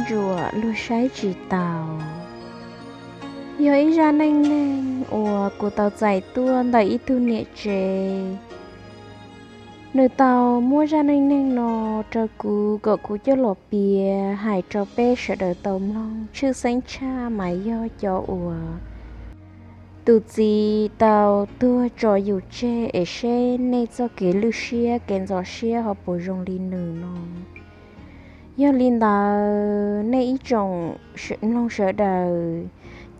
ntsuam luag saib tsis taus. Yog ib zaj neej neeg uas kuv tau txais tuaj ntawm ib tug niam tsev. Nws tau muab zaj neej neeg no rau kuv kom kuv coj los piav hais rau peb sawv daws tau mloog, tshwj xeeb tshaj mas yog cov uas tus txiv tau tuag tso yus tseg es seb nej txoj kev lwj siab kev ntxhov siab ho puas zoo li nws no. Yog li ntawd nej ib tsoom mloog sawv daws,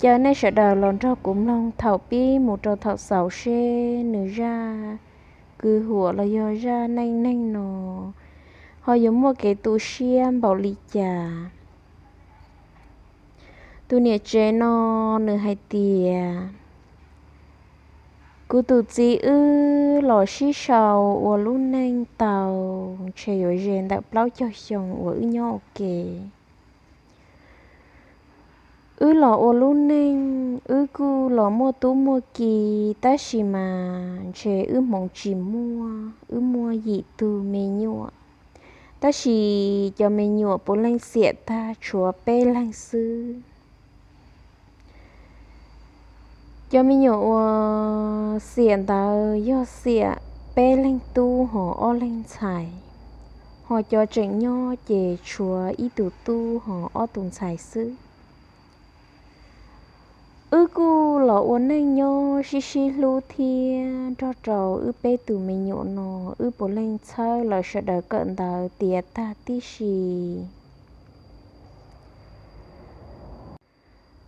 caw nej sawv daws los nrog kuv mloog thaum pib mus rau thaum xaus seb nws zaj kwv huam los yog zaj neej neeg no ho yuav muaj kev tu siab npaum li cas. Tus niam tsev no nws hais tias, kuv tus txiv wb los sib sau ua lub neej tau ntshe yuav ze ntawm plaub caug xyoo uas wb nyob ua ke. Wb los ua lub neej, wb kuj los muaj tub muaj ki, tab sis mas ntshe wb hmoov tsis muaj, wb muaj yim tug me nyuam, tab sis cov me nyuam puav leej xiam tag tshuav peb leeg xwb. Cov me nyuam uas xiam ntawd yog xiam peb leeg tub ho ob leeg ntxhais, ho cov tseem nyob ces tshuav ib tug tub ho ob tug ntxhais xwb. Wb kuj los ua neej nyob sib sib hlub thiab nrog rau wb peb tus me nyuam no, wb puav leej txhawb lawv sawv daws kawm ntawv tiav tag tib si.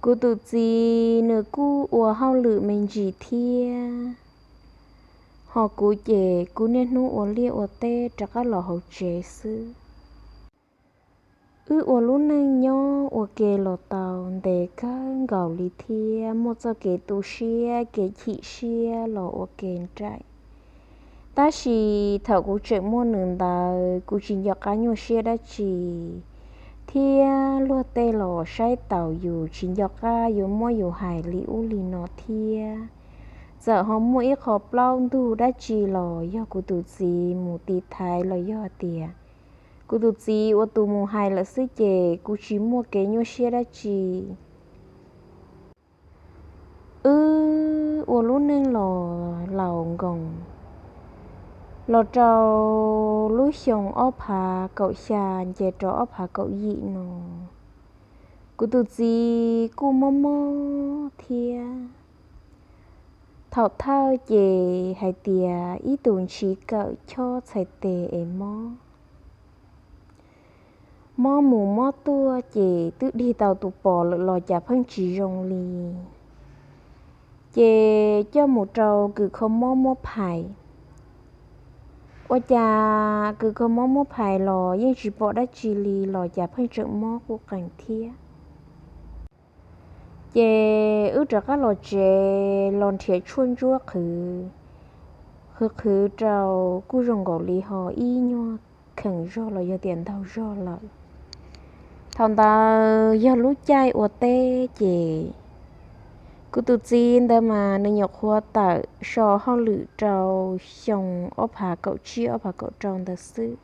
Kuv tus txiv nws kuj ua hauj lwm me ntsis thiab, ho kuv ces kuv niaj hnub ua liaj ua teb rov qab los hauv tsev xwb. Wb ua lub neej nyob ua ke los tau ntev kawg nkaus li thiab muaj txoj kev tu siab kev chim siab los ua ke nraim. Tab sis thaum kuv tseem muaj nws ntawd kuv tsis nco qab nyuaj siab dab tsi, thiab luag tej los saib taus yus tsis nco qab yuav muab yus hais li ub li no thiab. Txawm ho muaj ib qho plaub ntug dab tsi los yog kuv tus txiv mus tiv thaiv los yog tias kuv tus txiv ua tus mus hais lawm xwb ces kuv tsis muaj kev nyuaj siab dab tsi. Wb ua lub neej los laus nkoos, los rau lub xyoo ob phav kaum xya nce rau ob phav kaum yim no, kuv tus txiv kuj mob mob thiab. Thaum thawj ces hais tias ib tus ntshis kawm chob txhais tes es mob. Mob mus mob tuaj ces twb dig tau tus pos lawm los cas pheej tsis zoo li. Ces coj mus rau kws kho mob muab phais. Ua cas kws kho mob muab phais los yeej tsis pom dab tsi li los cas pheej tseem mob quj qees thiab. Ces wb rov qab los tsev los nrhiav tshuaj ntsuab qhwv, qhwv qhwv rau kuj zoo nkaus li ho ib nyuag kheem zog los yog tias ntaug zog lawm. Thaum ntawd yog lub caij ua teb ces kuv tus txiv ntawd mas nws nyuam qhuav tawm so hauj lwm rau xyoo ob phav kaum tsib ob phav kaum rau ntawd xwb.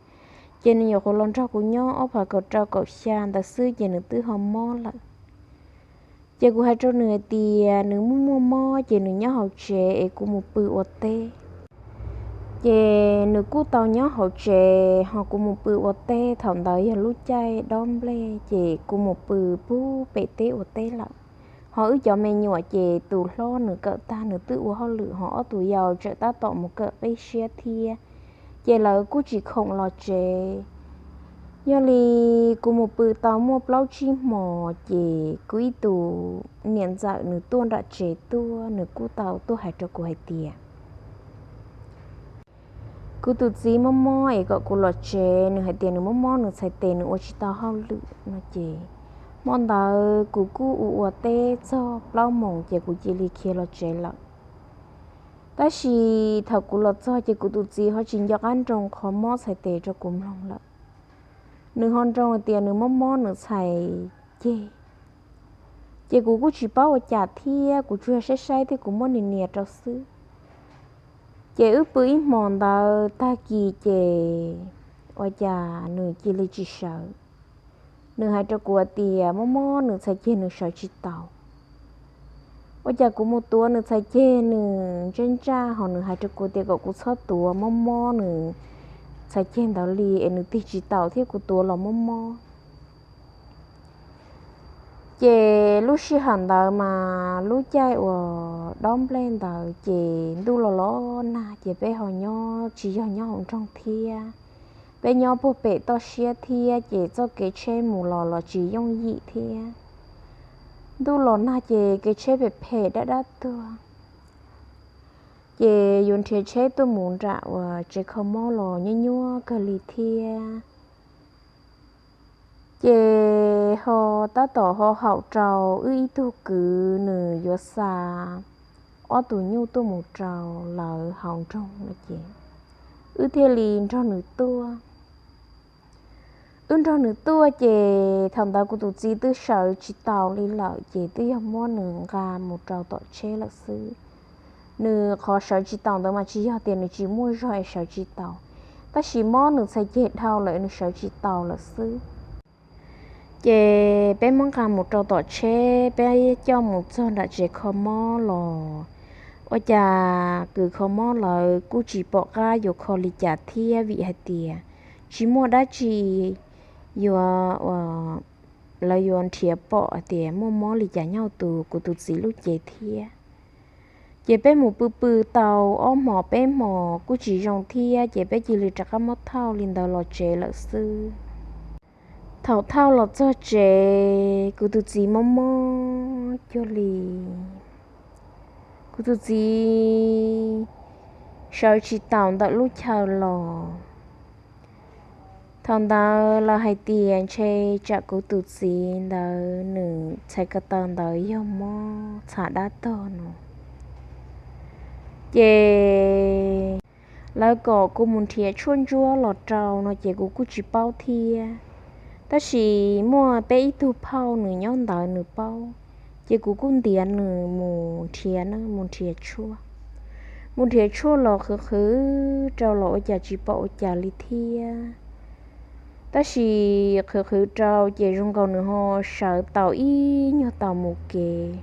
Ces nws nyuam qhuav los nrog kuv nyob ob phav kaum rau kaum xya ntawd xwb ces nws twb ho mob lawm. Ces kuv hais rau nws hais tias nws muaj muaj mob ces nws nyob hauv tsev es kuv mus pw ua teb. Ces nws kuj tau nyob hauv tsev ho kuv mus pw ua teb. Thaum ntawd yog lub caij dob nplej ces kuv mus pw pub pem teb ua teb lawm. Ho wb cov me nyuam ces tus hlob nws kawm tag nws twb ua hauj lwm ho ob tus yau tseem tab tom mus kawm qib siab thiab. Ces lawv kuj tsis khoom los tsev. Yog li kuv mus pw tau muaj plaub tsib hmos ces kuv ib tus niam ntxawm nws tuaj nram tsev tuaj nws kuj tau tuaj hais rau kuv hais tias kuv tus txiv mob mob es kom kuv los tsev, nws hais tias nws mob mob nws txhais tes nws ua tsis tau hauj lwm no ces hmo ntawd kuv kuj ua ua teb txog plaub moos ces kuv cia li khiav los tsev lawm. Tab sis thaum kuv los txog ces kuv tus txiv ho tsis nco qab nroo qhov mob txhais tes rau kuv mloog lawm. Nws ho nroo hais tias nws mob mob nws txhais ceg. Ces kuv kuj tsis paub ua cas thiab kuv tsuas yog saib saib thiab kuv muab nias nias rau xwb. Ces wb pw ib hmos ntawd tag kis ces ua cas nws cia li tsis sawv. Nws hais rau kuv tias mob mob nws txhais ceg nws sawv tsis taus. Ua cas kuv mus tuav nws txhais ceg nws ntsaj ntsaj ho nws hais rau kuv tias kom kuv txhob tuav, mob mob nws txhais ceg ntawd li es nws tig tsis taus thiab kuv tuav los mob mob. Ces lub sij hawm ntawd mas lub caij uas dob nplej ntawd ces ntuj los los nag ces peb ho nyob tsis yog nyob hauv nroog thiab, peb nyob puag pem toj siab thiab ces txoj kev tsheb mus los los tsis yooj yim thiab. Ntuj los nag ces kev tsheb phem phem dab dab tuag. Ces yuav nrhiav tsheb tuaj mus nram uas tsev kho mob los nyuaj nyuaj kawg li thiab. Ces ho tab tom ho haum rau wb ib tug kwv nws yuav xa ob tug nyuj tuaj mus rau lawv hauv nroog no ces wb thiaj li nrog nws tuaj. Wb nrog nws tuaj ces thaum ntawd kuv tus txiv twb sawv tsis taus li lawm ces twb yog muab nws nqa mus rau tom tsheb lawm xwb. Nws qhov sawv tsis taus ntawd mas tsis yog tias nws tsis muaj zog es sawv tsis taus, tab sis mob nws txhais ceg dhau lawm nws sawv tsis taus lawm xwb. Ces peb muab nqa mus rau tom tsheb, peb coj mus txog nram tsev kho mob los ua cas kws kho mob lawv kuj tsis pom qab yuav kho li cas thiab vim hais tias tsis muaj dab tsi yuav, lawv yuav nrhiav pom hais tias muaj mob li cas nyob tus kuv tus txiv lub cev thiab. Ces peb mus pw pw tau ob hmos peb hmos kuj tsis zoo thiab ces peb cia li rov qab muab thauj li ntawd los tsev lawm xwb. Thaum thauj los txog tsev kuv tus txiv mob mob cuag li, kuv tus txiv sawv tsis taus ntawm lub chaw los. Thaum ntawd lawv hais tias ntshe tsam kuv tus txiv ntawd nws txhais ko taw ntawd yog mob txha dab tog no. Ces lawv kom kuv mus nrhiav tshuaj ntsuab los rau no ces kuv kuj tsis paub thiab. Tab sis muaj peb ib tug phauj nws nyob ntawd nws paub, ces kuv kuj ntiav nws mus nrhiav, mus nrhiav tshuaj. Mus nrhiav tshuaj los qhwv qhwv rau los ua cas tsis pom ua cas li thiab. Tab sis qhwv qhwv rau ces zoo nkaus nws ho sawv tau ib nyuag tau mus kev.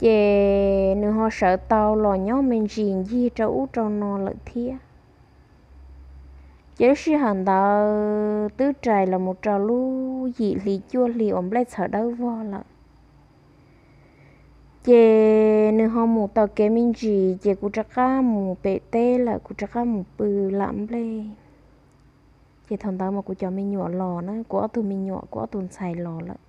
Ces nws ho sawv tau los nyob me ntsis ncig rau ub rau no lawm thiab. Ces lub sij hawm ntawd twb rais los mus rau lub yim hli cuaj hli uas nplej txhawv dawb vog lawm. Ces nws ho mus taug kev me ntsis ces kuv rov qab mus pem teb lawm, kuv rov qab mus pw lam nplej. Ces thaum ntawd mas kuv cov me nyuam los na, kuv ob tug me nyuam, kuv ob tug ntxhais los lawm.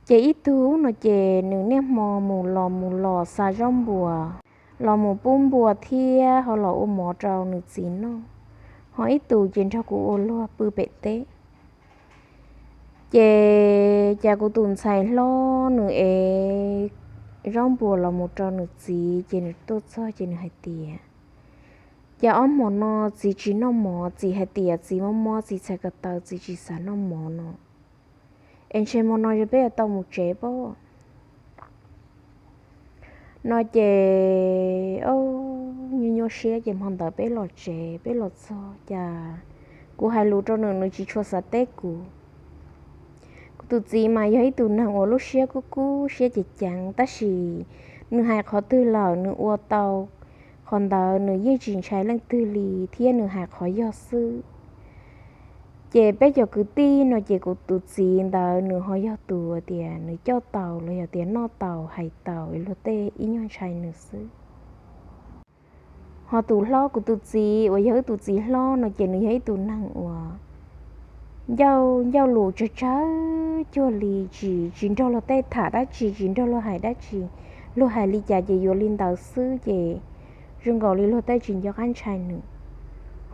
Ces ib tug no ces nws niaj hmo mus los mus los xa zaub npua, los mus pub npua thiab ho los ua mov rau nws txiv noj. Ho ib tus ces nrog kuv ua luag pw pem teb. Ces cas kuv tus ntxhais hlob nws ev zaub npua los mus rau nws txiv ces nws tuaj txog ces nws hais tias, cas ob hmo no txiv tsis noj mov, txiv hais tias txiv mob mob, txiv txhais ko taw, txiv tsis xav noj mov no. Es ntshe hmo no yog peb yuav tau mus tsev pob no ces nyuaj nyuaj siab ces hmo ntawd peb los tsev, peb los txog cas kuv hais lus rau nws, nws tsis tshua xav teb kuv. Kuv tus txiv mas yog ib tug neeg uas lub siab kub kub siab ceev ceev, tab sis nws hais qhov twg lawm nws ua tau qhov ntawd, nws yeej tsis ntshai leej twg li thiab nws hais qhov yog xwb. Ces peb cov kwv tij no ces kuv tus txiv ntawd nws ho yog tus tias nws coj tau los yog tias noj tau hais tau es luag tej ib nyuag ntshai nws xwb. Ho tus hlob, kuv tus txiv uas yog ib tus txiv hlob no ces nws yog ib tus neeg uas ncauj ncauj lus tsawg tsawg cuag li, tsis tsis nrog luag tej tham dab tsi, tsis nrog luag hais dab tsi. Luag hais li cas ces yuav li ntawd xwb ces zoo nkaus li luag tej tsis nco qab ntshai nws.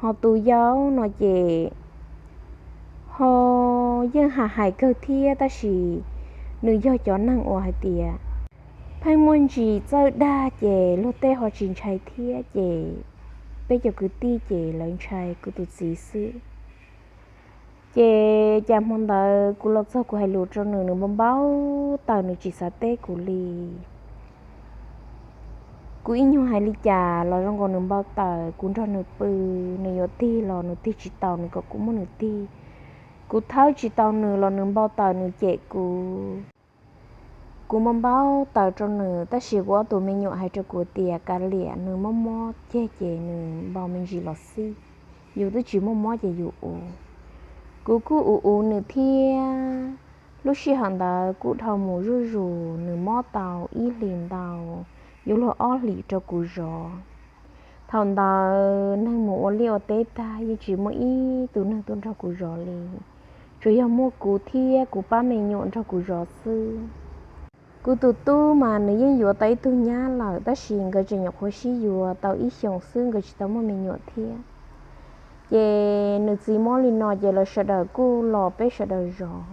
Ho tus yau no ces ho yeej hais hais kawg thiab tab sis nws yog cov neeg uas hais tias pheej muaj ntsis txawj dag ces luag tej ho tsis ntshai thiab ces peb cov kwv tij ces lawv ntshai kuv tus txiv xwb. Ces cas hmo ntawd kuv los txog kuv hais lus rau nws, nws npau npau taws, nws tsis xav teb kuv li. Kuv ib nyuag hais li cas los zoo nkaus nws npau taws, kuv nrog nws pw, nws yuav tig los nws tig tsis tau, nws kom kuv muab nws tig. Kuv thawb tsis tau nws los nws npau taws nws cem kuv. Kuv npau npau taws rau nws, tab sis kuv ob tug me nyuam hais rau kuv tias kav liam, nws mob mob ceg ces nws npau me ntsis los xij, yus twb tsis muaj mob ces yus ua. Kuv kuj ua ua nws thiab. Lub sij hawm ntawd kuj dhau mus zuj zus, nws mob tau ib hlis ntau, yuav luag ob hlis rau kuv zov. Thaum ntawd neeg mus ua liaj ua teb tag, yeej tsis muaj ib tug neeg tuaj nrog kuv zov li, tsuas yog muaj kuv thiab kuv pab me nyuam nrog kuv zov xwb. Kuv tus tub mas nws yeej yuav tau ib tug nyab lawm, tab sis nkawd tseem nyuam qhuav sib yuav tau ib xyoos xwb, nkawd tsis tau muaj me nyuam thiab. Ces nws txiv mob li no ces lawv sawv daws kuj los peb sawv daws zov.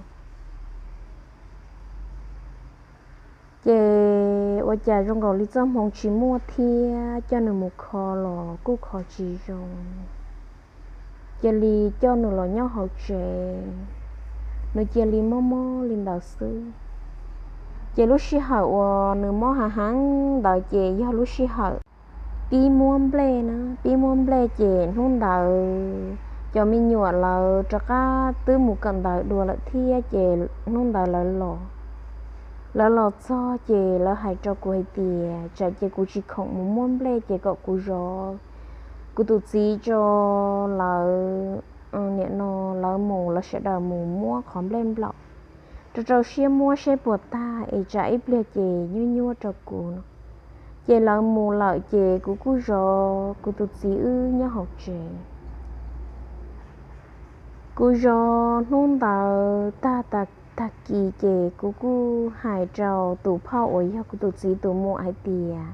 Ces ua cas zoo nkaus li txoj hmoo tsis muaj thiab, coj nws mus kho los kuj kho tsis zoo. Cia li coj nws los nyob hauv tsev, nws cia li mob mob li ntawd xwb. Ces lub sij hawm uas nws mob hav heev ntawd ces yog lub sij hawm pib muab nplej na, pib muab nplej ces hnub ntawd cov me nyuam lawv rov qab twb mus kawm ntawv dua lawm thiab ces hnub ntawd lawv los. Lawv los txog ces lawv hais rau kuv hais tias tsam ces kuv tsis khoom mus muab nplej ces kom kuv zov kuv tus txiv tso. Lawv, nim no lawv mus, lawv sawv daws mus muab qhov nplej nplaum rau rau siab muab seb puas tag es tsam ib pliag ces nyuaj nyuaj rau kuv no. Ces lawv mus lawm ces kuv kuj zov kuv tus txiv wb nyob hauv tsev. Kuv zov hnub ntawd tag, tag kis ces kuv kuj hais rau tus phauj uas yog kuv tus txiv tus muam hais tias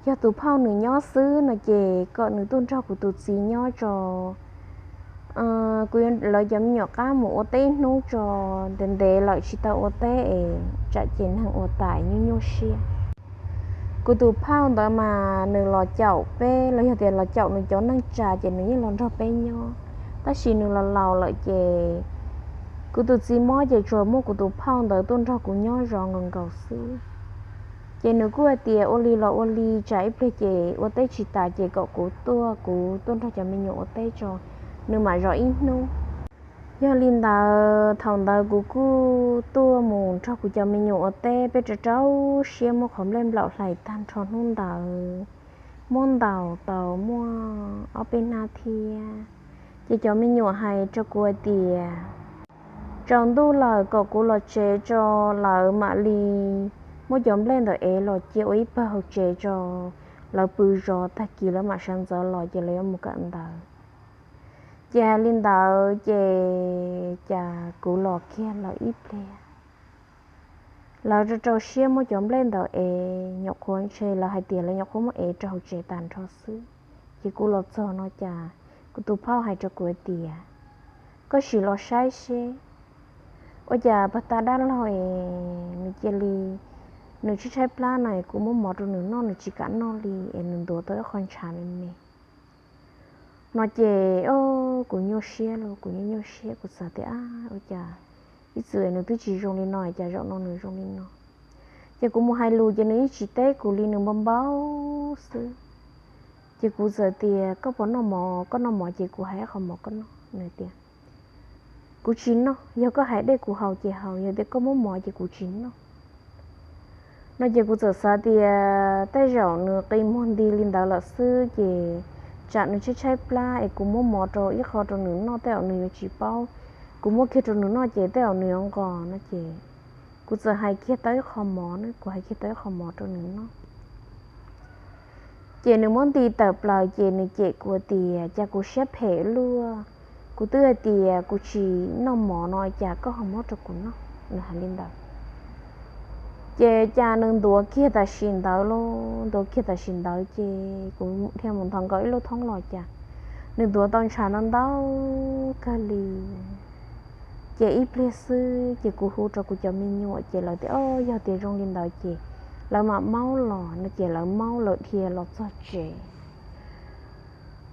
yog tus phauj nws nyob xwb no ces kom nws tuaj nrog kuv tus txiv nyob tso. Kuv, lawv cov me nyuam qab mus ua teb hnub tso, ntev ntev lawm tsis tau ua teb es tsam ces neeg ua tas nyuaj nyuaj siab. Kuv tus phauj ntawd mas nws los caum peb los yog tias los caum nws cov neej tsa ces nws yeej los nrog peb nyob, tab sis nws los laus lawm ces kuv tus txiv mob ces tsuas muaj kuv tus phauj ntawd tuaj nrog kuv nyob zov nkaus nkaus xwb. Ces nws kuj hais tias ua li los ua li, tsam ib pliag ces ua teb tsis tas ces kom kuv tuaj, kuv tuaj nrog cov me nyuam ua teb tso, nws mam zov ib hnub. Yog li ntawd thaum ntawd kuv kuj tuaj mus nrog kuv cov me nyuam ua teb, peb rau rau siab muab qhov nplej nplaum hlais tag nrho hnub ntawd, muab ntaus tau muaj ob peb hnab thiab. Ces cov me nyuam hais rau kuv hais tias tsaus ntuj lawm kom kuv los tsev tso, lawv mam li muab cov nplej ntawm ev los cia ua ib pawg hauv tsev tso, lawv pw zov tag kis lawv mam sawv ntxov los ces lawv yuav mus kawm ntawv. Ces hais li ntawd ces cas kuv los kiag lawv ib pliag, lawv rau rau siab muab cov nplej ntawm ev, nyuam qhuav ntshe lawv hais tias lawv nyuam qhuav muab ev rau hauv tsev tas nrho xwb. Ces kuv los txog no cas kuv tus phauj hais rau kuv hais tias koj sim los saib seb ua cas pag ta dab laug es nws cia li, nws tshaib tshaib plab no es kuv muab mov rau nws noj nws tsis kam noj li es nws ntuav tau ib qho ntshav me me no ces o, kuv nyuaj siab lauj, kuv nyuaj nyuaj siab, kuv xav tias ua cas ib txwm nws twb tsis zoo li no cas zaum no nws zoo li no. Ces kuv mus hais lus ces nws yeej tsis teb kuv li, nws npau npau xwb. Ces kuv txawm tias koj puas noj mov, koj noj mov ces kuv hais ib qho mov koj noj, nws tias kuv tsis noj, yog koj hais dej kuv haus ces haus, yog tias koj muab mov ces kuv tsis noj no ces kuv txawm xav tias tej zaum nws qi muag nti li ntawd lawm xwb ces tsam nws tshaib tshaib plab es kuv muab mov rau ib qho rau nws noj tej zaum nws yuav tsis paub, kuv muab kiag rau nws noj ces tej zaum nws yuav nqos no ces kuv txawm hais kiag tau ib qho mov na, kuv hais kiag tau ib qho mov rau nws noj. Ces nws muab nti tawm plaws ces nws cem kuv tias cas kuv siab phem luaj, kuv twb hais tias kuv tsis noj mov no cas koj ho muab rau kuv noj, nws hais li ntawd. Ces cas nws ntuav kiag tam sim ntawd lauj, ntuav kiag tam sim ntawd ces kuv dhia mus nthos nkaus ib lub thoob los cas nws ntuav tau ntshav ntau ntau kawg li. Ces ib pliag xwb ces kuv hu rau kuv cov me nyuam ces lawv tias o, yog tias zoo li ntawd ces lawv mam maub los no ces lawv maub lawv dhia los txog tsev.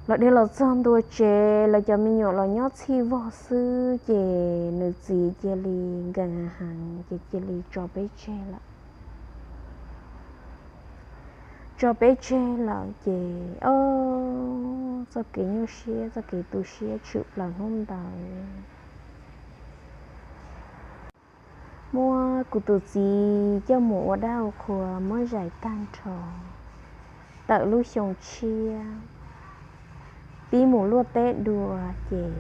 Lawv dhia los txog ntua tsev, lawv cov me nyuam los nyob txhij vog xwb ces nws txiv cia li nkees heev ces cia li tso peb tseg lawm. Tso peb tseg lawm ces o, txoj kev nyuaj siab txoj kev tu siab tshwm plaws hnub ntawd. Muab kuv tus txiv coj mus ua dab ua qhua muab zais tag nrho, tawm lub xyoo tshiab pib mus luaj teb dua ces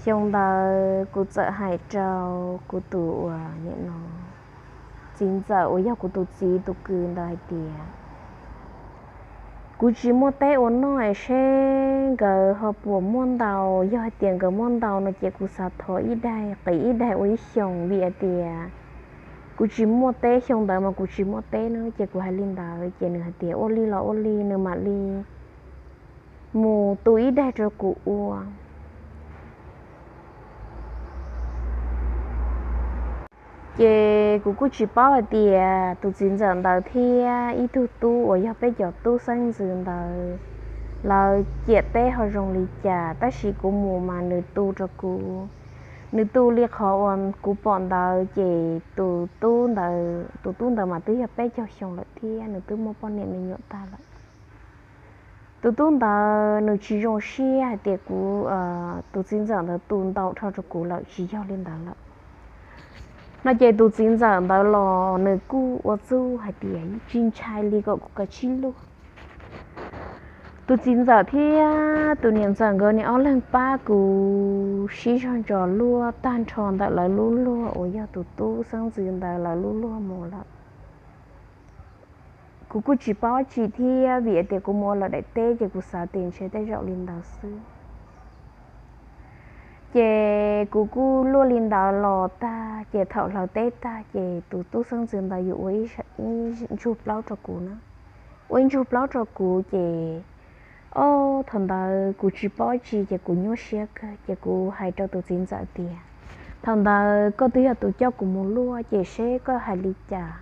xyoo ntawd kuv txawm hais rau kuv tus uas nim no txiv ntxawm uas yog kuv tus txiv tus kwv ntawd hais tias kuv tsis muaj teb ua noj es seb nkawd ho puas muaj ntau. Yog hais tias nkawd muaj ntau no ces kuv xav thov ib daig qiv ib daig ua ib xyoos, vim hais tias kuv tsis muaj teb, xyoo ntawd mas kuv tsis muaj teb na. Ces kuv hais li ntawd ces nws hais tias ua li los ua li, nws mam li mus tu ib daig rau kuv ua. Ces kuv kuj tsis paub hais tias tus txiv ntxawm ntawd thiab ib tug tub uas yog peb cov tub xeeb ntxwv ntawd, lawv ciam teb ho zoo li cas, tab sis kuv mus mas nws tu rau kuv. Nws tu li qhov uas kuv pom ntawd ces tus tub ntawd, tus tub ntawd mas twb yog peb caug xyoo lawm thiab nws twb muaj poj niam me nyuam tag lawm. Tus tub ntawd nws tsis zoo siab hais tias kuv, tus txiv ntxawm ntawd tu ntau dhau rau kuv lawm, tsis yog li ntawd lawm. No ces tus txiv ntxawm ntawd los nws kuj ua txuj hais tias tsis ntshai li, kom kuv kav tsij luaj. Tus txiv ntxawm thiab tus niam ntxawm nkawd niag ob leeg pab kuv sib zog ntsos luaj tag nrho ntawm lawv lub luag uas yog tus tub xeeb ntxwv ntawd lawv lub luag mus lawm. Kuv kuj tsis paub tsi thiab, vim tias kuv mus ua lawv daim teb ces kuv xav tias ntshe tej zaum li ntawd xwb. Ces kuv kuj luaj li ntawd los tag, ces thaum hlawv teb tag ces tus tub xeeb ntxwv ntawd yuav ua ib ntsug plaub rau kuv na. Ua ib ntsug plaub rau kuv ces, o, thaum ntawd kuv tsis paub tsi ces kuv nyuaj siab kawg, ces kuv hais rau tus txiv ntxawm tias, thaum ntawd koj twb yog tus coj kuv mus luaj, ces seb koj hais li cas.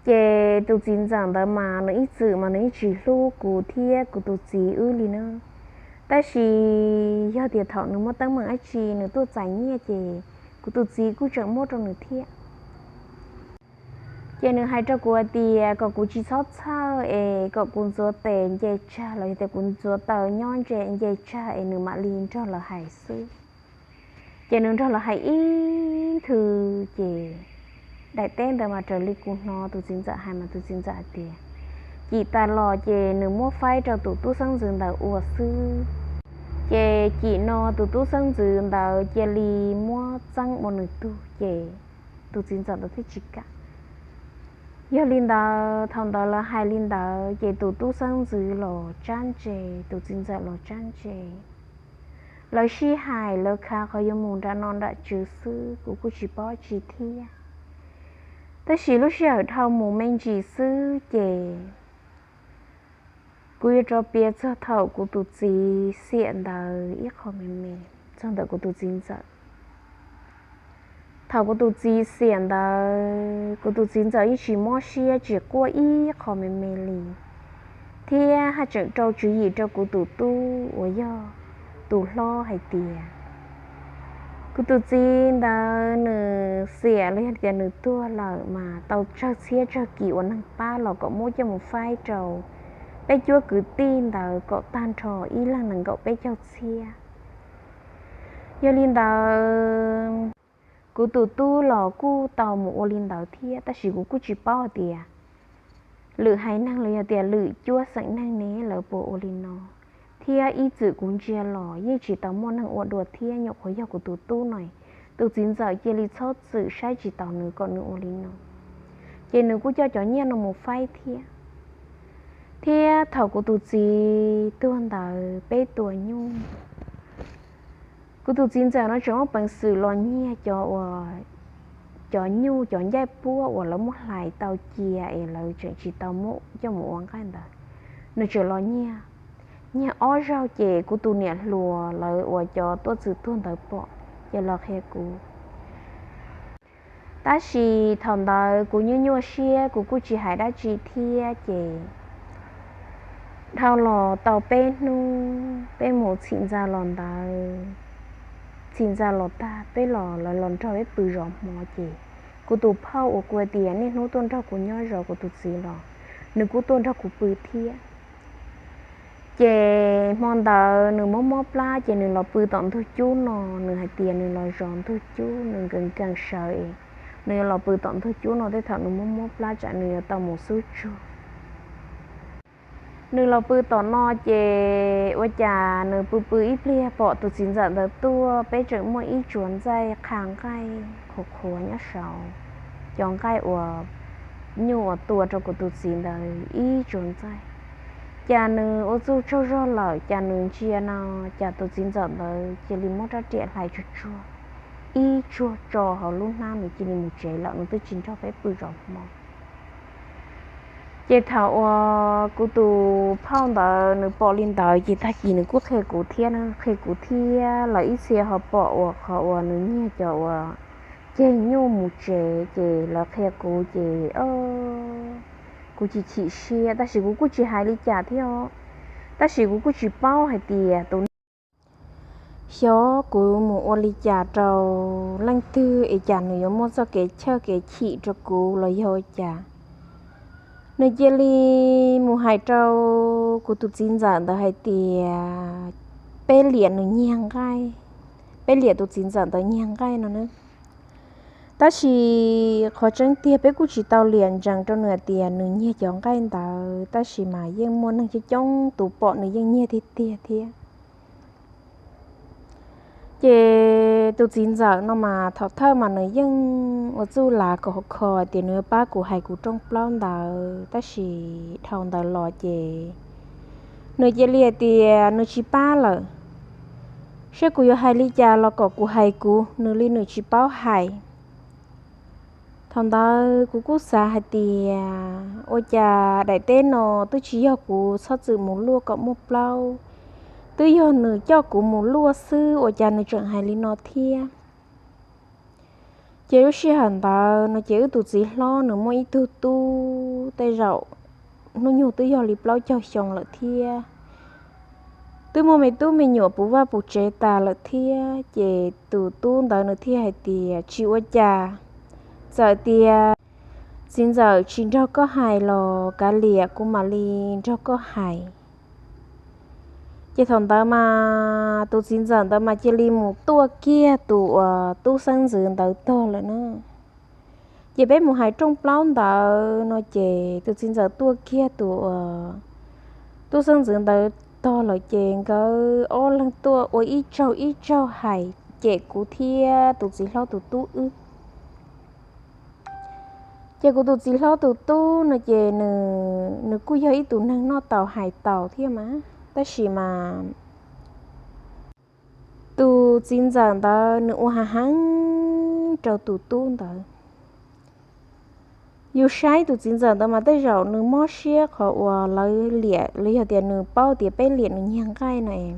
Ces tus txiv ntxawm ntawd mas nws ib txwm mas nws yeej tsis hlub kuv thiab kuv tus txiv wb li na. Tab sis yog tias thaum nws muaj teeb meem dab tsi nws tuaj txais nyiaj ces kuv tus txiv kuj tseem muab rau nws thiab. Ces nws hais rau kuv hais tias kom kuv tsis txhob txhawj es kom kuv ntxuav tes nce tsag los yog tias kuv ntxuav taw nyob nce tsag es nws mam li nrog lawv hais xwb. Ces nws nrog lawv hais ib nthwv ces daim teb ntawd mas raws li kuv hnov tus txiv ntxawm hais mas tus txiv ntxawm hais tias cim tas los ces nws muab faib rau tus tub xeeb ntxwv ntawd ua xwb. Ces cim no tus tub xeeb ntxwv ntawd cia li muab txeeb ua nws tug ces tus txiv ntxawm ntawd thiaj tsis kam. Yog li ntawd thaum ntawd lawv hais li ntawd ces tus tub xeeb ntxwv los tsab ntse, tus txiv ntxawm los tsab ntse. Lawv sib hais lawv khav qhov yuav mus nram no nram tswv xwb, kuv kuj tsis paub tsi thiab. Tab sis lub sij hawm dhau mus me ntsis xwb ces kuv yuav rov piav txog thaum kuv tus txiv xiam ntawd ib qho me me, txog ntawm kuv tus txiv ntxawm. Thaum kuv tus txiv xiam ntawd kuv tus txiv ntxawm yeej tsis mob siab tsis quaj ib qho me me li, thiab haj tseem rau tswv yim rau kuv tus tub uas yog tus hlob hais tias kuv tus txiv ntawd nws xiam los yog tias nws tuag lawm mas tau tsawg txhiab tsawg kis uas neeg pab los kom muab coj mus faib rau peb cuab kwv tij ntawd kom tag nrho ib leeg nees nkaum peb caug txhiab. Yog li ntawd kuv tus tub los kuj tau mus ua li ntawd thiab, tab sis kuv kuj tsis paub hais tias lwm haiv neeg los yog tias lwm cuab xeem neeg ne lawv puas ua li no, thiab ib txwm kuv ntsia los yeej tsis tau muaj neeg ua dua thiab, nyuam qhuav yog kuv tus tub no, tus txiv ntxawm cia li txhob txwm saib tsis taus nws kom nws ua li no, ces nws kuj coj cov nyiaj no mus faib thiab. Thiab thaum kuv tus txiv tuag ntawd peb tua nyuj, kuv tus txiv ntxawm no tseem muaj peev xwm los nyiag cov uas, cov nyuj cov ncaij puab uas lawv muab hlais tau cia es lawv tseem tsis tau muab coj mus ua nqaij ntawd, nws tseem los nyiag. Nyiag ob zaug ces kuv tus niam hluas lawv uas cov tuaj txwm tuag ntawd pom, ces los qhia kuv. Tab sis thaum ntawd kuv nyuaj nyuaj siab kuv kuj tsis hais dab tsi thiab ces dhau los tau peb hnub peb mus txhim ntxa los ntawd, txhim ntxa los tag peb los, lawv los nrog peb pw zov hmo ces kuv tus phauj uas kuv hais tias niaj hnub tuaj nrog kuv nyob zov kuv tus txiv los, nws kuj tuaj nrog kuv pw thiab. Ces hmo ntawd nws mob mob plab ces nws los pw tom ntug cub no, nws hais tias nws los zov ntug cub, nws nkees nkees sawv es nws yuav los pw tom ntug cub no, tej thaum nws mob mob plab tsam nws yuav tau mus xub tsuag. Nws los pw tom no ces ua cas nws pw pw ib pliag pom tus txiv ntxawm ntawd tuaj, peb tseem muaj ib tsuas ntxaij qha nqaij qhuav qhuav nyob saud, cov nqaij uas nyuj uas tua rau kuv tus txiv ntawd ib tsuas ntxaij. Cas nws ua txuj tsaug zog lawm, cas nws ntsia no, cas tus txiv ntxawm ntawd cia li muab rab riam hlais tsuag tsuag ib tsuag tso hauv lub hnab, nws cia li mus tsev lawm, nws twb tsis nrog peb pw zov hmo. Ces thaum uas kuv tus phauj ntawd nws pom li ntawd ces tag kis nws kuj qhia kuv thiab, qhia kuv thiab, lawv ib txhia ho pom uas qhov uas nws nyiag cov uas ceg nyuj mus tsev ces lawv qhia kuv ces kuv chim chim siab, tab sis kuv kuj tsis hais li cas thiab os. Tab sis kuv kuj tsis paub hais tias tus neeg xyov kuv mus ua li cas rau leej twg es cas nws yuav muaj txoj kev chawj kev chim rau kuv los yog ua cas. Nws cia li mus hais rau kuv tus txiv ntxawm ntawd hais tias peb liam nws nyiag nqaij, peb liam tus txiv ntxawm ntawd nyiag nqaij no na. Tab sis qhov tseeb tiag peb kuj tsis tau liam ntsees rau nws hais tias nws nyiag cov nqaij ntawd, tab sis mas yeej muaj neeg coob coob tus pom nws yeej nyiag tiag tiag thiab. Ces tus txiv ntxawm no mas thaum thawj mas nws yeej ua txuj lav kom kho tias nws pab kuv hais kuv rooj plaub ntawd, tab sis dhau ntawd los ces nws cia li hais tias nws tsis pab lawm, seb kuv yuav hais li cas los kom kuv hais kuv, nws li nws tsis paub hais. Thaum ntawd kuv kuj xav hais tias ua cas daim teb no twb tsis yog kuv txhob txwm mus luaj kom muaj plaub, twb yog nws coj kuv mus luaj xwb ua cas nws tseem hais li no thiab. Ces lub sij hawm ntawd no ces wb tus txiv hlob nws muaj ib tug tub tej zaum hnub nyoog twb yog li plaub caug xyoo lawm thiab. Twb muaj me tub me nyuam puv vaj puv tsev tas lawm thiab, ces tus tub ntawd nws thiaj hais tias tsis ua cas, txawm tias txiv ntxawm tsis nrog koj hais los kav liam kuv mam li nrog koj hais. Ces thaum ntawd mas tus txiv ntxawm ntawd mas cia li mus tuaj kiag tus uas tub xeeb ntxwv ntawd tog lawm na. Ces peb mus hais rooj plaub ntawd no ces tus txiv ntxawm tuaj kiag tus uas tub xeeb ntxwv ntawd tog lawm ces nkawd ob leeg tuaj ua ib tsaug ib tsaug hais cem kuv thiab tus txiv hlob tus tub wb. Ces kuv tus txiv hlob tus tub no ces nws kuj yog ib tus neeg noj taus hais taus thiab mas, tab sis mas tus txiv ntxawm ntawd nws ua hav heev rau tus tub ntawd. Yus saib tus txiv ntxawm ntawd mas tej zaum nws mob siab qhov uas lawv liam los yog tias nws paub tias peb liam nws nyiag nqaij no es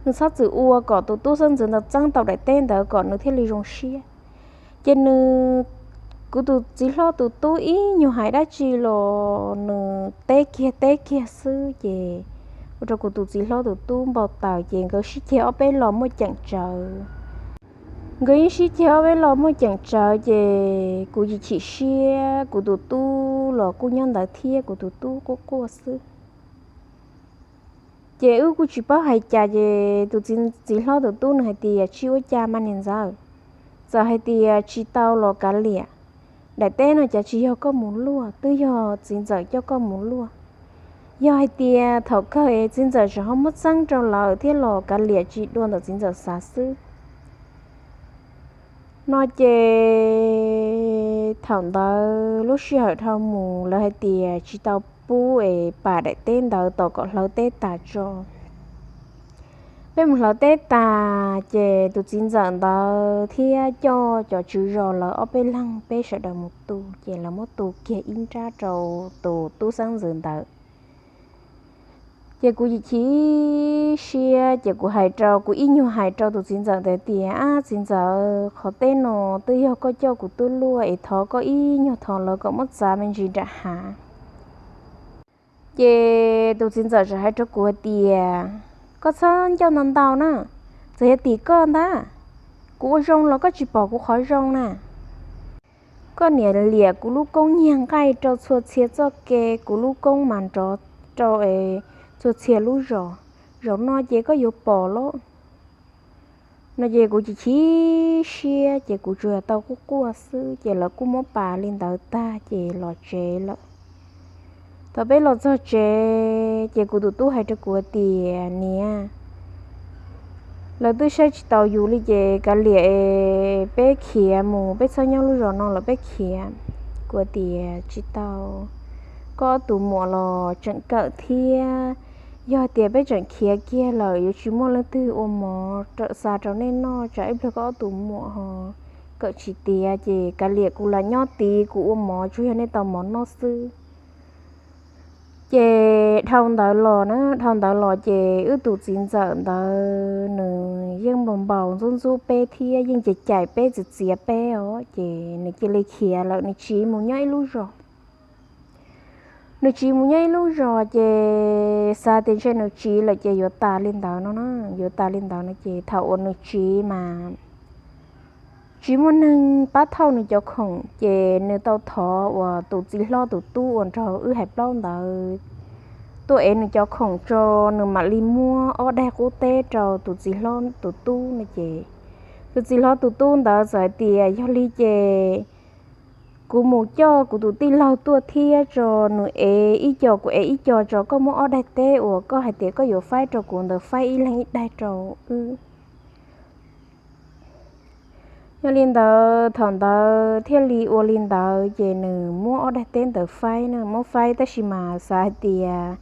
nws txhob txwm ua kom tus tub xeeb ntxwv ntawd txeeb tau daim teb ntawd kom nws thiaj li zoo siab. Ces nws, kuv tus txiv hlob tus tub ib nyuag hais dab tsi los nws teb kiag teb kiag xwb, ces ua rau kuv tus txiv hlob tus tub npau taws ces nkawd sib ceg ob peb los muaj ceem tsawv. Nkawd yeej sib ceg ob peb los muaj ceem tsawv ces kuv chim siab, kuv tus tub los kuj nyob ntawd thiab, kuv tus tub quaj quaj xwb. Ces wb kuj tsis paub hais cas ces tus txiv hlob tus tub nws hais tias tsis ua cas mas niam ntxawm, txawm hais tias tsis tau los kav liam, daim teb no cas tsis yog koj mus luaj, twb yog txiv ntxawm coj koj mus luaj. Yog hais tias thaum kawg es txiv ntxawm tseem ho muab txeeb rau lawm thiab los kav liam tsis dua ntawm txiv ntxawm xav xwb. No ces thaum ntawd lub sij hawm dhau mus lawv hais tias tsis tau pub es pam daim teb ntawd tos kom hlawv teb tas tso. Peb mus hlawv teb tas ces tus txiv ntxawm ntawd thiab coj cov tswv zos lawv ob peb leeg peb sawv daws mus tu, ces lawv muab tu kiag ib nrab rau tus tub xeeb ntxwv ntawd. Ces kuv chim siab ces kuv hais rau, kuv ib nyuag hais rau tus txiv ntxawm ntawd tias, ab txiv ntxawm, qhov teb no twb yog koj coj kuv tuaj luaj es thov koj ib nyuag thov lawv kom muab txav me ntsis nram hav. Ces tus txiv ntxawm txawm hais rau kuv hais tias, koj txhob ncauj ntau ntau na, txawm yog tim koj ntag, kuv ua zoo los koj tsis pom kuv qhov zoo na. Koj niam liam kuv lub koob nyiag nqaij rau txhua txhia txoj kev, kuv lub koob mas nrov rau es txhua txhia lub zos, zaum no ces koj yuav pom lauj. No ces kuv chim chim siab ces kuv tsuas yog tau quaj quaj xwb ces lawv kuj muab pas li ntawd tag ces los tsev lawm. Thaum peb los txog tsev ces kuv tus tub hais rau kuv tias, niam, lawv twb saib tsis taus yus li ces kav liam peb khiav mus, peb txhob nyob lub zos no lawm, peb khiav. Kuv tias, tsis tau, koj ob tus muam los tseem kawm thiab, yog tias peb tseem khiav kiag lawm yuav tsis muaj leej twg ua mov rau xa rau nej noj, tsam ib pliag koj ob tus muam ho kawm tsis tiav ces kav liam kuv lam nyob tid, kuv ua mov tsuas yog nej tau mov noj xwb. Ces dhau ntawd los na, dhau ntawd los ces wb tus txiv ntxawm ntawd nws yeej npau npaus ntxub ntxub peb thiab yeej cais cais peb txiav txiav peb os, ces nws cia li khiav lawm, nws tsiv mus nyob ib lub zos. Nws tsiv mus nyob ib lub zos ces xav tias ntshe nws tsiv lawm ces yuav tas li ntawd no na, yuav tas li ntawd no ces thaum uas nws tsiv mas tsis muaj neeg pab thauj nws cov khoom ces nws tau thov uas tus txiv hlob tus tub uas nrog wb hais plaub ntawd tuaj ev nws cov khoom tso, nws mam li muab ob daig qub teb rau tus txiv hlob tus tub no ces tus txiv hlob tus tub ntawd txawm hais tias, yog li ces kuv mus coj kuv tus tij laug tuaj thiab tso, nws ev ib co kuv ev ib co tso, koj muab ob daig teb uas koj hais tias koj yuav faib rau kuv ntawd faib ib leeg ib daig rau wb. Yog li ntawd thaum ntawd thiaj li ua li ntawd ces nws muab ob daig teb ntawd faib na, muab faib tab sis mas xav hais tias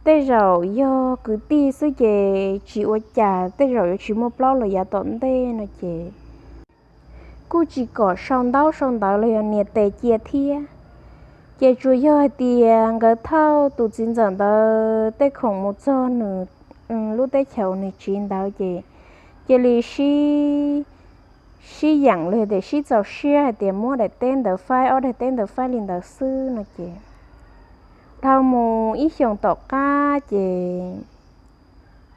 tej zaum yog kwv tij xwb ces tsis ua cas, tej zaum yuav tsis muaj plaub los yav tom ntej no ces kuj tsis kom sau ntaub sau ntawv los yog nias tes cia thiab. Ces tsuas yog hais tias nkawd thauj tus txiv ntxawm ntawd tej khoom mus txog nws lub teb chaws nws tsiv ntawd ces cia li sib, sib yeem los yog tias sib txaus siab hais tias muab daim teb ntawd faib, ob daim teb ntawd faib li ntawd xwb no ces dhau mus ib xyoos tom qab ces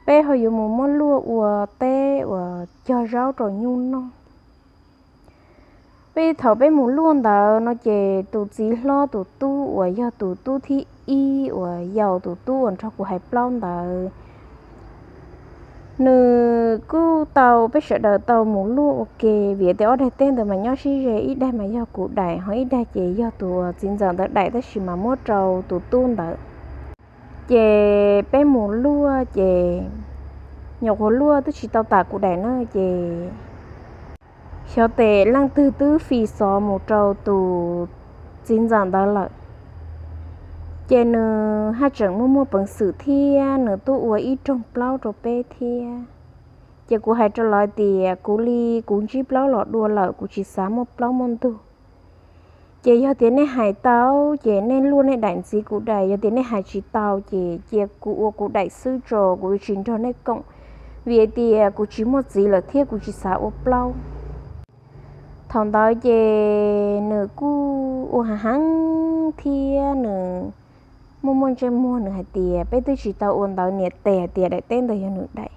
peb ho yuav mus muab luaj ua teb uas cog zaub rau nyuj noj. Peb thaum peb mus luaj ntawd no ces tus txiv hlob tus tub uas yog tus tub thib ib uas yau tus tub uas nrog kuv hais plaub ntawd, nws kuj tau, peb sawv daws tau mus luaj ua ke vim tias ob daig teb ntawd mas nyob sib ze, ib daig mas yog kuv daim ho ib daig ces yog tus txiv ntxawm ntawd daim tab sis mas muab rau tus tub ntawd. Ces peb mus luaj ces nyuam qhuav luaj twb tsis tau tas kuv daim na ces xyov tes leej twg twb fi xov mus rau tus txiv ntxawm ntawd lawm. Ces nws haj tseem muaj muaj peev xwm thiab nws tuaj ua ib rooj plaub rau peb thiab. Ces kuv hais rau lawv tias kuv li kuv ntsib plaub los dua lawm, kuv tsis xav muaj plaub muaj ntug. Ces yog tias nej hais tau ces nej luaj nej daim ntxiv kuv daim, yog tias nej hais tsis tau ces cia kuv ua kuv daim xwb tso, kuv yuav tsis nrog nej koom, vim hais tias kuv tsis muaj txiv lawm thiab kuv tsis xav ua plaub. Thaum ntawd ces nws kuj ua hav heev thiab nws muaj muaj ntsej muag, nws hais tias peb twb tsis tau ua ntawv niam tes hais tias daim teb ntawd yog nws daim.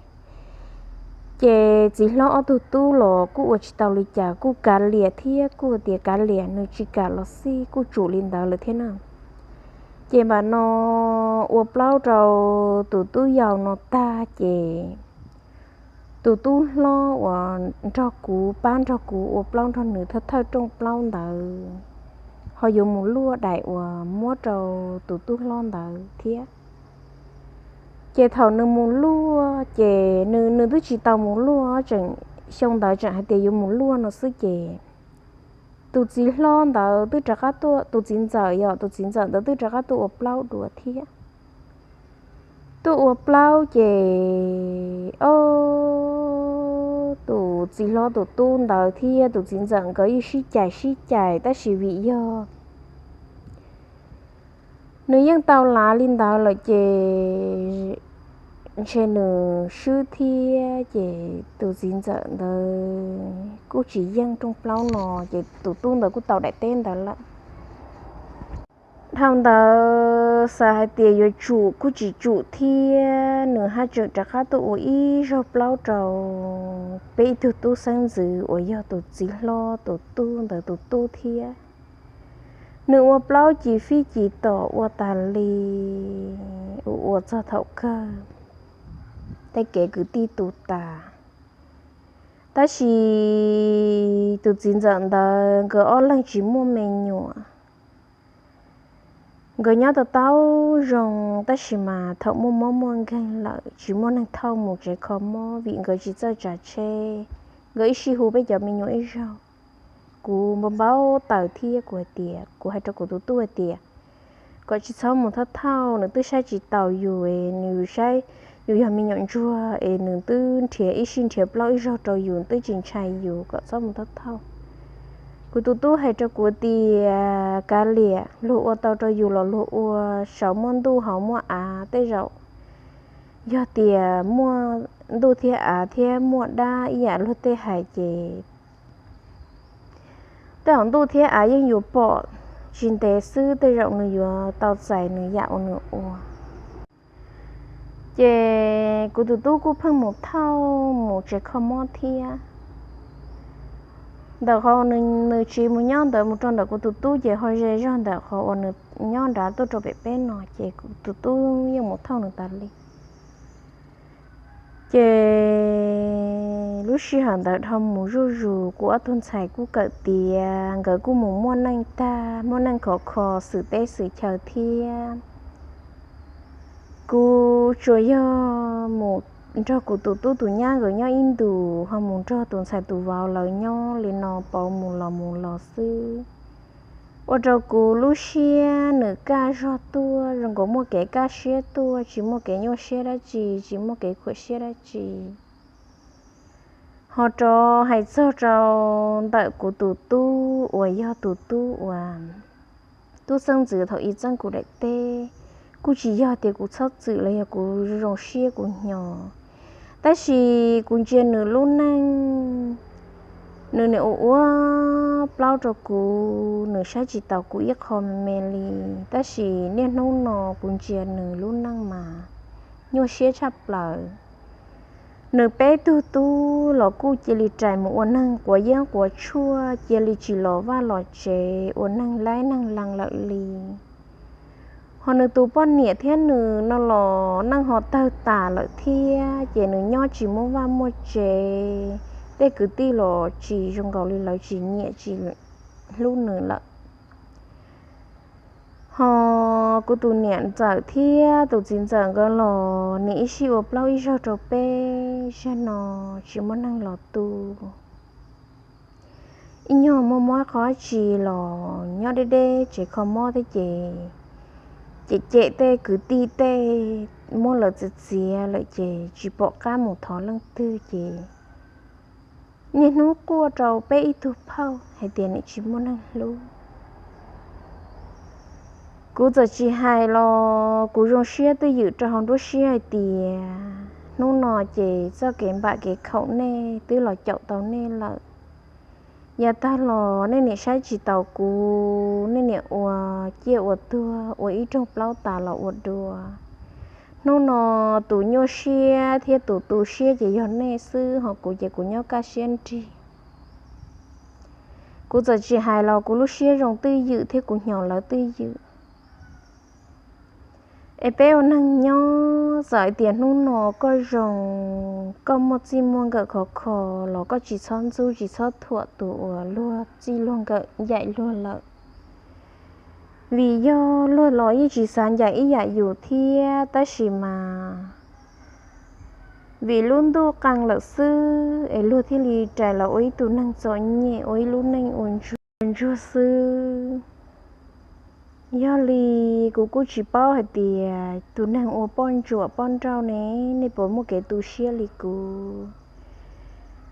Ces txiv hlob ob tug tub los kuj ua tsis tau li cas, kuj kav liam thiab kuj tias kav liam, nws tsis kam los xij, kuj tsum li ntawd lawm thiab na. Ces npam no ua plaub rau tus tub yau no tag ces tus tub hlob uas nrog kuv, pab nrog kuv ua plaub nrog nws thawj thawj rooj plaub ntawd ho yuav mus luaj daim uas muab rau tus tub hlob ntawd thiab. Ces thaum nws mus luaj ces nws, nws twb tsis tau mus luaj, tseem xyoo ntawd tseem hais tias yuav mus luaj no xwb ces tus txiv hlob ntawd twb rov qab tuaj, tus txiv ntxawm, yog tus txiv ntxawm ntawd twb rov qab tuaj ua plaub dua thiab. Tuaj ua plaub ces, o, tus txiv hlob tus tub ntawd thiab tus txiv ntxawm nkawd yeej sib cais sib cais tab sis vim yog nws yeej tau lav li ntawd lawm ces ntshe nws swb thiab ces tus txiv ntxawm ntawd kuj tsis yeej rooj plaub no ces tus tub ntawd kuj tau daim teb ntawd lawm. Dhau ntawd xav hais tias yuav tsum kuj tsis tsum thiab nws haj tseem rov qab tuaj ua ib zaug plaub rau peb ib tug tub xeeb ntxwv uas yog tus txiv hlob tus tub ntawd tus tub thiab. Nws ua plaub cim fij cim tom ua tas li, ua ua txog thaum kawg tej kev kwv tij tu tas. Tab sis tus txiv ntxawm ntawd nkawd ob leeg tsis muaj me nyuam. Nkawd nyob tau tau zoo, tab sis mas thaum muaj mob muaj nkeeg lawm tsis muaj neeg thauj mus tsev kho mob vim nkawd tsis txawj tsav tsheb. Nkawd ib sij hu peb cov me nyuam ib zaug. Kuv npau npau taws thiab kuv hais tias, kuv hais rau kuv tus tub hais tias kom tsis txhob mus thauj thauj, nws twb saib tsis taus yus, nws saib yus yog me nyuam ntsuag es nws twb nrhiav ib sij nrhiav plaub ib zaug rau yus, twb tsis ntshai yus, kom txhob mus thauj thauj. Kuv tus tub hais rau kuv tias kav liam, luag ua tau rau yus los luag ua, saum muaj ntuj hauv muaj av, tej zaum yog tias muaj ntuj thiab av thiab muaj dab ib yam luag tej hais ces tej zaum ntuj thiab av yeej yuav pom tsis ntev xwb, tej zaum nws yuav tau txais nws yam uas nws ua. Ces kuv tus tub kuj pheej mus thauj mus tsev kho mob thiab. Ntawm qhov nws tsis mus nyob ntawd mus rau ntawm kuv tus tub ces ho ze zog ntawm qhov uas nws nyob nrad tuaj rau pem peb no ces kuv tus tub yeej mus thauj nws tas li. Ces lub sij hawm ntawd dhau mus zuj zus, kuv ob tug ntxhais kuj kawm tiav, nkawd kuj mus muaj neej tag, muaj neej khov kho xwm teb xwm chaw thiab. Kuv tsuas yog mus nrog kuv tus tub tus nyab nkawd nyob ib ntus, ho mus nrog tus ntxhais tus vauv lawv nyob li no pauv mus los mus los xwb. Ua rau kuv lub siab nws kaj zog tuaj, zoo nkaus muaj kev kaj siab tuaj, tsis muaj kev nyuaj siab dab tsi, tsis muaj kev khuam siab dab tsi. Ho rov hais txog rau ntawm kuv tus tub uas yog tus tub uas tub xeeb ntxwv thaum ub txeeb kuv daim teb, kuj tsis yog tias kuv txhob txwm los yog kuv zoo siab kuv hnyo, tab sis kuv ntsia nws lub neej, nws nim ua ua plaub rau kuv, nws saib tsis taus kuv ib qho me me li, tab sis niaj hnub no kuv ntsia nws lub neej mas nyuaj siab tshaj plaws. Nws peb tug tub los kuj cia li rais mus ua neeg quav yeeb quav tshuaj, cia li tsis los vaj los tsev, ua neeg laib neeg lees lawm li. Ho nws tus poj niam thiab nws no los neej ho tawg tas lawm thiab, ces nws nyob tsis muaj vaj muaj tsev, tej kwv tij los tsis zoo nkaus li, lawv tsis nyiam tsis hlub nws lawm. Ho kuv tus niam ntxawm thiab tus txiv ntxawm nkawd los nim ib sij ua plaub ib zaug rau peb, zaum no tsis muaj neeg los tu. Ib nyuag muaj mob qhov tsi los nyob deb deb tsev kho mob thiab ces, cem cem tej kwv tij tej, muab lawv txiav txiav lawm ces tsis pom qab mus thov leej twg ces niaj hnub quaj rau peb ib tug phauj hais tias nim tsis muaj neeg hlub. Kuv txawm tsis hais los kuv zoo siab twj ywm rau hauv nruab siab hais tias hnub no ces txoj kev npam kev khaum nej twb los caum tau nej lawm. Yav tag los nej nim saib tsis taus kuv, nej nim ua ciaj ua tuag ua ib rooj plaub tas los ua dua. Hnub no tus nyuaj siab thiab tus tu siab ces yog nej xwb, ho kuv ces kuv nyob kaj siab nrig. Kuv txawm tsis hais los kuv lub siab zoo twj ywm thiab kuv hnyo lawv twj ywm. Es peb ua neeg nyob, txawm hais tias hnub no koj zoo, koj muaj txij muaj nkawm khov kho los koj tsis txhob ntxub tsis txhob thuam tus uas luag txij luag nkawm ncaim luag lawm. Vim yog luag los yeej tsis xav ncaim ib yam yus thiab, tab sis mas vim lub ntuj qee lawm xwb es luag thiaj li rais los ua ib tug neeg txom nyem, ua ib lub neej ua ntsuag xwb. Yog li kuv kuj tsis paub hais tias tus neeg ua poj ntsuam poj nrauj ne, nej puas muaj kev tu siab li kuv?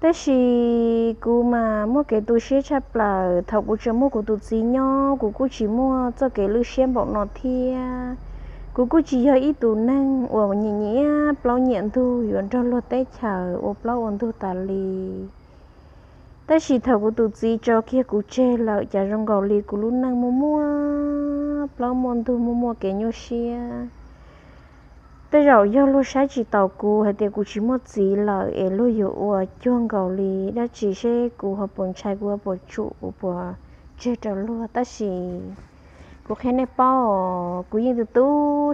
Tab sis kuv mas muaj kev tu siab tshaj plaws. Thaum kuv tseem muaj kuv tus txiv nyob, kuv kuj tsis muaj txoj kev lwj siab npaum no thiab. Kuv kuj tsis yog ib tug neeg uas nyiam nyiam plaub nyiam ntug yuav nrog luag teb chaws ua plaub ua ntug tas li. Tab sis thaum kuv tus txiv tso kiag kuv tseg lawm, cas zoo nkaus li kuv lub neej muaj muaj plaub muaj ntug, muaj muaj kev nyuaj siab. Tej zaum yog luag saib tsis taus kuv hais tias kuv tsis muaj txiv lawm es luag yuav ua cuag nkaus li dab tsi seb kuv ho puas ntshai, kuv ho puas tsum, kuv puas tseg rau luag. Tab sis Kuv qhia nej paub, kuv yeej tu tu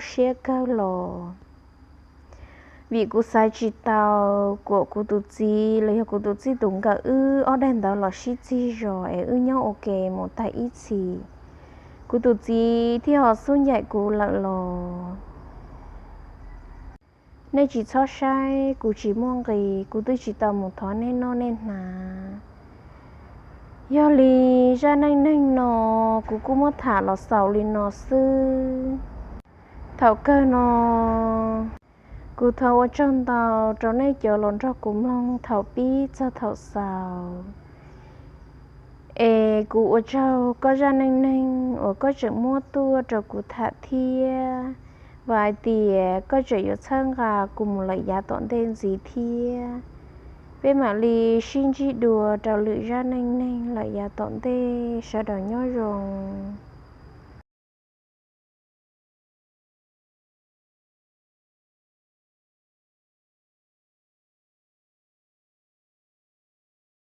siab kawg los, vim kuv xaiv tsis tau kom kuv tus txiv los yog kuv tus txij tus nkawm wb ob daim ntawd los sib txig zos es wb nyob ua ke mus tag ib txhis, kuv tus txiv thiaj ho xub ncaim kuv lawm los. Nej tsis txhob saib kuv tsis muaj nqis, kuv twb tsis tau mus thov nej noj nej hnav. Yog li zaj neej neeg no kuv kuj muab tham los xaus li no xwb. Thaum kawg no, kuv thov ua tsaug ntau rau nej cov los nrog kuv mloog thaum pib txog thaum xaus. Es kuv ua tsaug koj zaj neej neeg uas koj tseem muab tuaj rau kuv tham thiab. Vam hais tias koj tseem yuav txhawb nqa kuv mus lawm yav tom ntej ntxiv thiab. Peb mam li sib ntsib dua rau lwm zaj neej neeg lawm yav tom ntej, sawv daws nyob zoo.